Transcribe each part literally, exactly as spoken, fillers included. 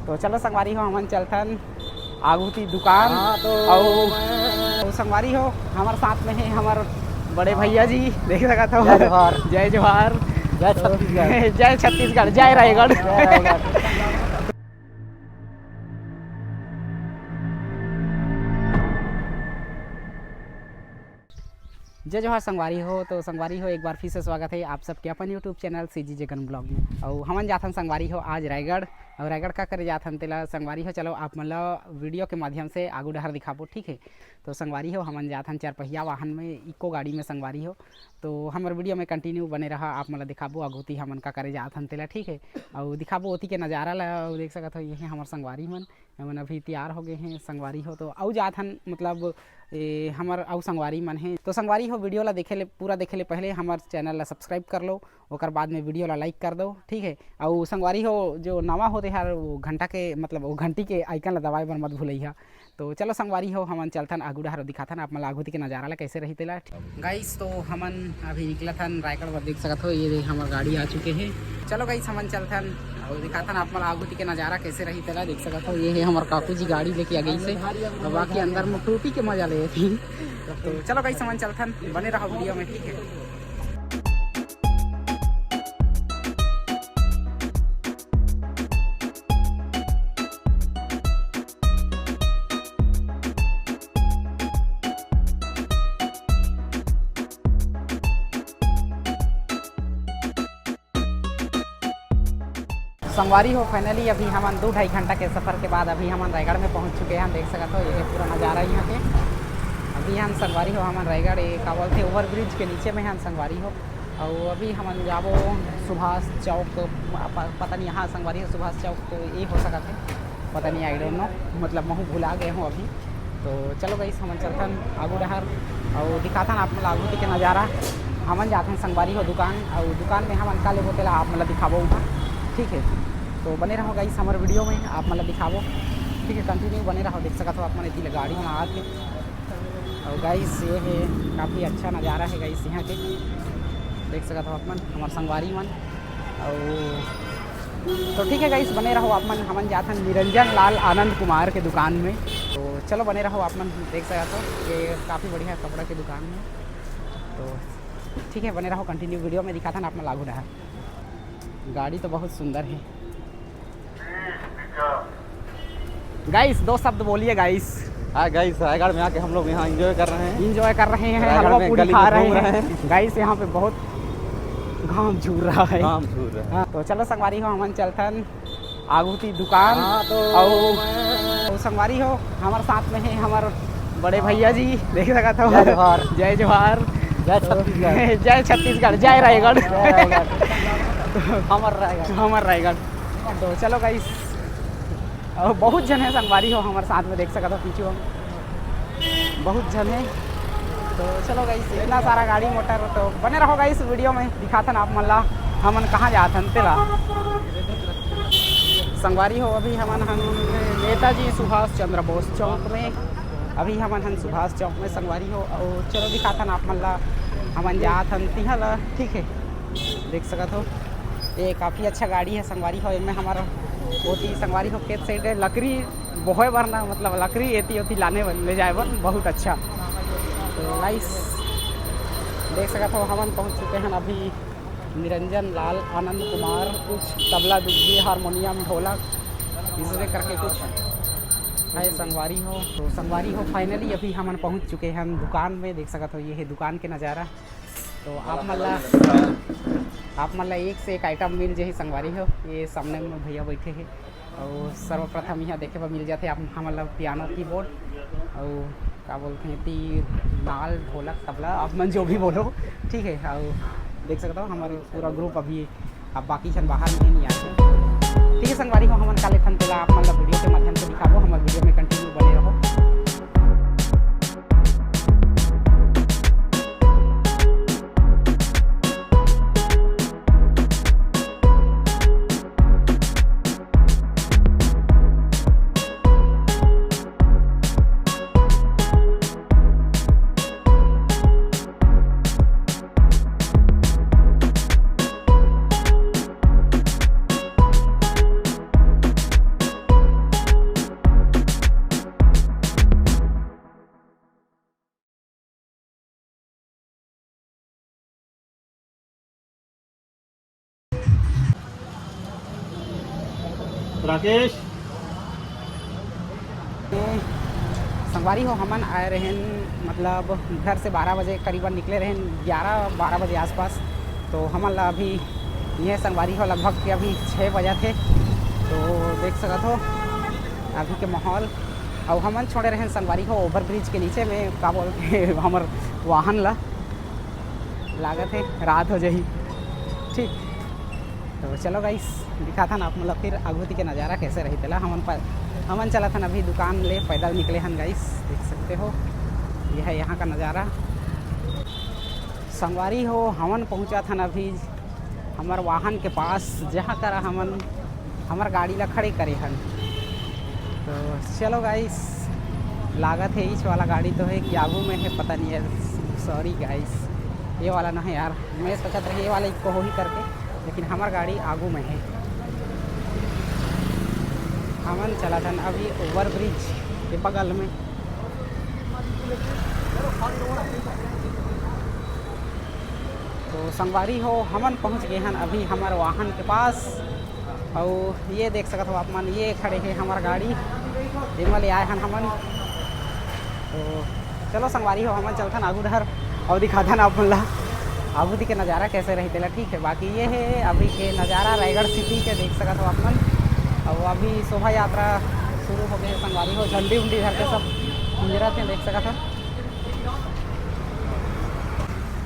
तो चलो संगवारी हो, हमन चलथन आगू ती दुकान। हाँ, तो अउ मैं अउ संगवारी हो, हमर साथ में हे हमर बड़े भैया जी, देख सकत हो। जय जोहार। जय जोहार। जय तो छत्तीसगढ़। जय छत्तीसगढ़, जय रायगढ़। जय रायगढ़। जय जोहार संगवारी हो। तो संगवारी हो, एक बार फिर से स्वागत है आप सबके अपन YouTube channel CG Jagan blog में। और हमन जाथन संगवारी हो आज रायगढ़। और रायगढ़ का करे जाथन तेला संगवारी हो, चलो आप मन ला वीडियो के माध्यम से आगू डहर दिखाबो, ठीक है। तो संगवारी हो, हमन जाथन चार पहिया वाहन में, इको गाड़ी में संगवारी हो। तो हमर वीडियो में कंटिन्यू बने रहा, आप मन ला दिखाबो आगू ती हमन का करे जाथन तेला, ठीक है। और दिखाबो ओती के नज़ारा ला। और देख सकत हो, ये है हमर संगवारी मन, हमन अभी तैयार हो गए हैं संगवारी हो। तो अउ जाथन, मतलब ए, हमर अउ संगवारी मन हे। तो संगवारी हो, वीडियो ला देखे ले, पूरा देखे ले पहले हमर चैनल ला सब्सक्राइब कर लो, ओकर बाद में वीडियो ला लाइक कर दो, ठीक है। अउ संगवारी हो, जो नवा होते हर वो घंटा के, मतलब वो घंटी के आइकन ला दबाए बर मत भूलइहा। तो चलो संगवारी हो, हमन चलथन आगू डहर, दिखाथन आप मन ला आगू ती के नज़ारा ला कैसे रही तेला। गाइस, तो हमन अभी निकलथन रायगढ़ बर, देख सकत हो, ये हमर गाड़ी आ चुके हे। चलो गाइस, हमन चलथन अउ दिखाथन आप मन ला आगू ती के नज़ारा कैसे रही तेला। देख सकत हो, ये हे हमर काकू जी गाड़ी लेके आ गई से, अब बाकी अंदर में टूटी के मजा ले थी। तो चलो गाइस, हमन चलथन, बने रहो वीडियो में, ठीक है। संगवारी हो, फाइनली अभी हमन दो ढाई घंटा के सफ़र के बाद अभी हमन रायगढ़ में पहुंच चुके हैं। देख सकत हो, ये पूरा नज़ारा यहाँ के। अभी हम संगवारी हो, हमन रायगढ़, ये का बोलते, ओवर ब्रिज के नीचे में हम संगवारी हो। और अभी हमन जाबो सुभाष चौक, प-, पता नहीं यहाँ संगवारी हो सुभाष चौक तो ये हो सकत है, पता नहीं, I don't know, मतलब महू भुला गए हूँ अभी। तो चलो गाइस, हमन चलथन आगू डहर अउ दिखाथन आप मन ला आगू के नज़ारा। हमन जाथन संगवारी हो दुकान, अउ दुकान में हमन का लेबो तेला आप मन ला दिखाबो उहाँ, ठीक है। तो बने रहो गाइस हमर वीडियो में, आप मन ला दिखाबो, ठीक है, कंटिन्यू बने रहो। देख सकत हो आप मन, एती ले गाड़ी में आके, अउ गाइस ये है, काफ़ी अच्छा नज़ारा है गाइस यहाँ के, देख सकत हो आप मन, हमर संगवारी मन। अउ तो ठीक है गाइस, बने रहो आप मन। हमन जाथन निरंजन लाल आनंद कुमार के दुकान में, तो चलो बने रहो आप मन। देख सकत हो, ये काफ़ी बढ़िया कपड़ा के दुकान है। तो ठीक है, बने रहो, कंटिन्यू वीडियो में दिखाथन आप मन ला आगू डहर। गाड़ी तो बहुत सुंदर है। गाइस, दो शब्द बोलिए गाइस। हाँ गाइस, रायगढ़ में आके हम लोग यहाँ एंजॉय कर रहे हैं। एंजॉय कर रहे हैं, रायगढ़ हलवा में पूड़ी गली खा में रहे घूम रहे हैं। हैं। गाइस, यहाँ पे बहुत घाम झूर रहा है। घाम झूर रहा है। हाँ, तो चलो संगवारी हो, हमन चलथन आगू ती दुकान। हाँ, तो अउ मैं अउ संगवारी हो, हमर साथ में है हमर बड़े भैया जी, देख सकत हो। जय जोहार। जय जोहार। जय छत्तीसगढ़। जय छत्तीसगढ़, जय रायगढ़। जय रायगढ़। हमर रायगढ़। हमर रायगढ़। तो चलो गाइस, अउ बहुत झन है संगवारी हो हमर साथ में, देख सकत हो पीछू हम बहुत झन है। तो चलो गाइस, इतना सारा गाड़ी मोटर, तो बने रहो गाइस वीडियो में, दिखाथन आप मन ला हमन कहाँ जाथन तेला। संगवारी हो, अभी हमन हन नेताजी सुभाष चंद्र बोस चौक में, अभी हमन हन सुभाष चौक में संगवारी हो। अउ चलो दिखाथन आप मन ला, हमन जाथन तिहाँ ला, ठीक है, देख सकत हो। ये काफ़ी अच्छा गाड़ी है संगवारी हो, एमे हमर ओती संगवारी हो खेत साइड लकड़ी बोहे बर ना, मतलब लकड़ी एती ओती लाने बर, ले जाए बर बहुत अच्छा। तो गाइस, देख सकत हो, हमन पहुंच चुके हैं अभी निरंजन लाल आनंद कुमार, कुछ तबला, दुग्गी, हारमोनियम, ढोलक, इससे करके कुछ है संगवारी हो। तो संगवारी हो, फाइनली अभी हमन पहुंच चुके हैं दुकान में। देख सकत हो, ये है दुकान के नज़ारा। तो आप मन ला, आप मन ला एक से एक आइटम मिल जाही संगवारी हो। ये सामने में भैया बैठे हैं। अउ सर्वप्रथम यहाँ देखे बर मिल जाथे आप हमन ला पियानो कीबोर्ड, अउ का बोलथे, तीर, नाल, ढोलक, तबला, आप मन जो भी बोलो, ठीक है। अउ देख सकत हो, हमर पूरा ग्रुप अभी, अब बाकी झन बाहर में नहीं आथे। ठीक है संगवारी हो, हमन का लेथन तेला आप मन ला वीडियो के माध्यम से दिखाबो, हमर वीडियो में कंटिन्यू बने रहो। राकेश। संगवारी हो, हमन आए रहेन, मतलब घर से बारह बजे करीबन निकले रहेन, ग्यारह बारह बजे आसपास। तो हमन ला अभी ये संगवारी हो लगभग के अभी छः बजा थे। तो देख सकत हो अभी के माहौल। अउ हमन छोड़े रहेन संगवारी हो ओवर ब्रिज के नीचे में, का बोलते हमर वाहन ला, लागत है रात हो जाही। ठीक, तो चलो गाइस, दिखाथन आप मन ला फिर आगू ती के नज़ारा कैसे रही तेला। हमन पर हमन चलत हन अभी दुकान ले, पैदल निकले हन गाइस, देख सकते हो ये है यहाँ का नज़ारा। संगवारी हो, हमन पहुँचत हन अभी हमर वाहन के पास, जहाँ करा हमन हमर गाड़ी ला खड़े करे हन। तो चलो गाइस, लागत है इस वाला गाड़ी तो है कि आगू में है, पता नहीं है। सॉरी गाइस, ये वाला ना है यार, मैं सोचत रही ये वाला इको होही करके, लेकिन हमर गाड़ी आगू में है। हमन चलत हन अभी ओवर ब्रिज के बगल में। तो संगवारी हो, हमन पहुँच गए हन अभी हमर वाहन के पास। अउ ये देख सकत हो आप मन, ये खड़े हे हमर गाड़ी, एमा ले आए हन हमन। तो चलो संगवारी हो, हमन चलथन आगू डहर अउ दिखाथन आप मन ला आगू दी के नज़ारा कैसे रही तेला। ठीक है, बाकी ये है अभी के नज़ारा रायगढ़ सिटी के, देख सकत हो आप मन। अउ अभी शोभा यात्रा शुरू हो गए संगवारी हो, झंडी उंडी धर के सब गुजरत हे, देख सकत हो।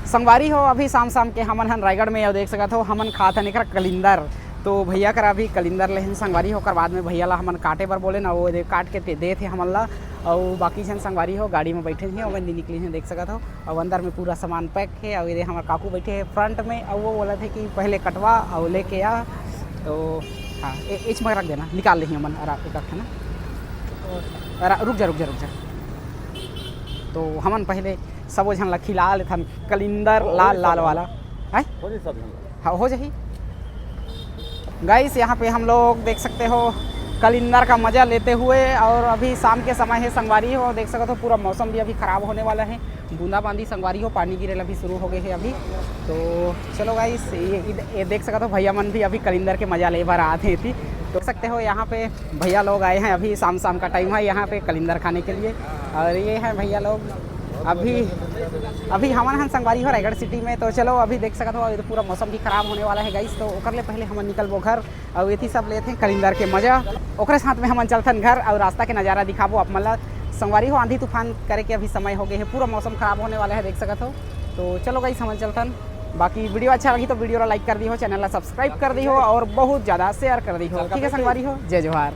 संगवारी हो, अभी शाम शाम के हमन हन रायगढ़ में, अउ देख सकत हो हमन खात हन एकरा कलिंदर। तो भैया करा अभी कलिंदर लेहन संगवारी हो, ओकर बाद में भैया ला हमन काटे बर बोले ना, वो दे काट के ते दे थे हमन ला। अउ बाकी झन संगवारी हो गाड़ी में बैठे हे, ओमन दी निकली हे, देख सकत हो। अउ अंदर में पूरा सामान पैक हे, अउ ये हमर काकू बैठे हे फ्रंट में, अउ वो बोलत हे कि पहले कटवा अउ लेके आ। तो हाँ, ए- एच में रख देना, निकाल लेही हमन अरा एक ठन। अरा रुक जा, रुक जा, रुक जा। तो हमन पहले सबो झन ला खिला लेथन कलिंदर लाल लाल वाला। है? हो जाही सब झन ला। हाँ, हो जाही। गाइस, यहाँ पे हम लोग देख सकते हो कलिंदर का मज़ा लेते हुए, और अभी शाम के समय है संगवारी हो, देख सकते हो पूरा मौसम भी अभी ख़राब होने वाला है, बूंदाबांदी संगवारी हो, पानी गिरे ला भी शुरू हो गए है अभी। तो चलो गाइस, ये, ये देख सकते हो भैया मन भी अभी कलिंदर के मज़ा ले बर आते हैं। तो देख सकते हो यहाँ पे भैया लोग आए हैं, अभी शाम शाम का टाइम है यहाँ पे कलिंदर खाने के लिए। और ये हैं भैया लोग, अभी अभी हमन हन संगवारी हो रायगढ़ सिटी में। तो चलो अभी देख सकत हो, अभी तो पूरा मौसम भी खराब होने वाला है गाइस, तो ओकर ले पहले हमन निकलबो घर। और ये थी सब लेते हैं कलिंदर के मजा, ओकरे साथ में हमन चलथन घर और रास्ता के नज़ारा दिखाबो आप मन ला। संगवारी हो, आंधी तूफान करे के अभी समय हो गए है, पूरा मौसम खराब होने वाला है, देख सकत हो। तो चलो गाइस, हमन चलथन। बाकी वीडियो अच्छा लगी तो वीडियो ला लाइक कर दी हो, चैनल ला सब्सक्राइब कर दी हो और बहुत ज़्यादा शेयर कर दी हो। ठीक है संगवारी हो, जय जोहार।